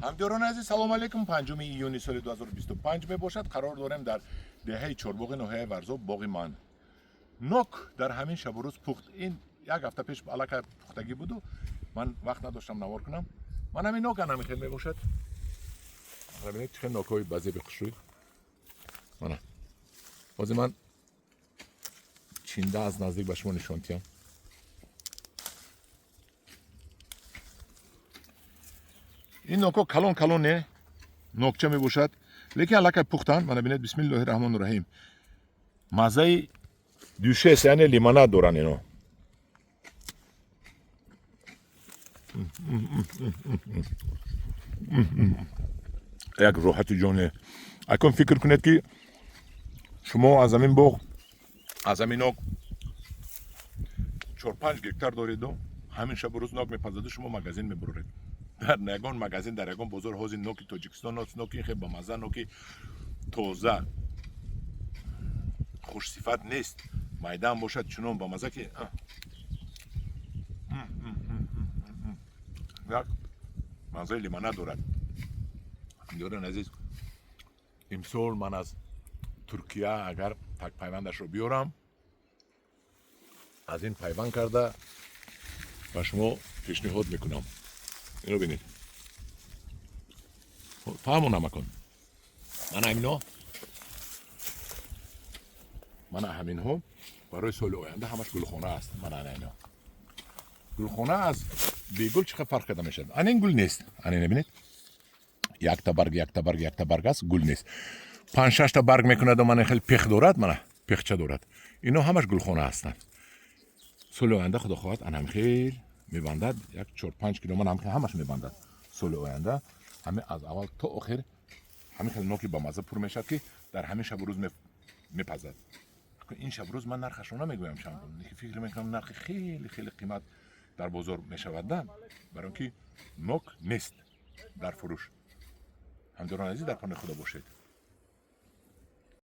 Ҳамдиёрони азиз, салом алейкум. 5 июни соли 2025 мебошад. Қарор дорем дар деҳаи Чорбоғи ноҳияи Варзоб, боғи ман. Нок дар ҳамин шабу рӯз пухт. Ин як ҳафта пеш аллакай пухтагӣ буду ман вақт надоштам навор кунам. Ман ҳамин нок ана мехел мебошад. Бибинед, чӣ хел нокҳои базеби хушрӯй. Мана ҳозир ман чинда аз наздик ба шумо нишон диҳам. Ин нокҳо калон калон не, нокча мебошад, лекин аллакай пухтанд. Мана бинед, бисмиллоҳи раҳмони раҳим. Маззаи дюшес, яъне лимонад доранд ино. Як роҳати ҷоне. Акун фикр кунед, ки шумо аз ҳамин боғ, аз ҳамин нок 4-5 гектар дореду ҳамин шабу рӯз нок мепазаду шумо магазин мебуроред. Дар ягон магазин, дар ягон бозор ҳозир ноки Тоҷикистон, ноки хел бамазза, ноки тоза, хушсифат нест. Майдаам бошад, чунон бамазза, ки як маззаи лимонад дорад. Ҳамдиёрони азиз, имсол ман аз Туркия агар такпайвандашро биёрам, аз ин пайванд карда ба шумо пешниҳод мекунам. Ино бинед, фаҳмо намакун. Мана ҳамино, мана ҳаминҳо барои соли оянда ҳамаш гулхона аст. Мана ино гулхона аз бегул чӣ қадр фарқ карда мешавад. Ана ин гул нест. Ана ина бинед, якта барг, якта барг, якта барг аст, гул нест. Панҷ шашта барг мекунаду мана хеле пех дорад, мана пехча дорад. Ино ҳамаш гулхона ҳастанд. Соли оянда, худо хоҳад, анам хел мебандад, як 4-5 кило ман ҳамаш мебандад. Соли оянда ҳаме аз аввал то охир ҳамин хел ноки бамазза пур мешавад, ки дар ҳамин шабу рӯз мепазад. Ин шабу рӯз ман нархашро намегӯям чанд пул, лекин фикр мекунам, нархи хеле хеле қимат дар бозор мешавад, да, барои он ки нок нест дар фурӯш. Ҳамдиёрони азиз, дар паноҳи Худо бошед.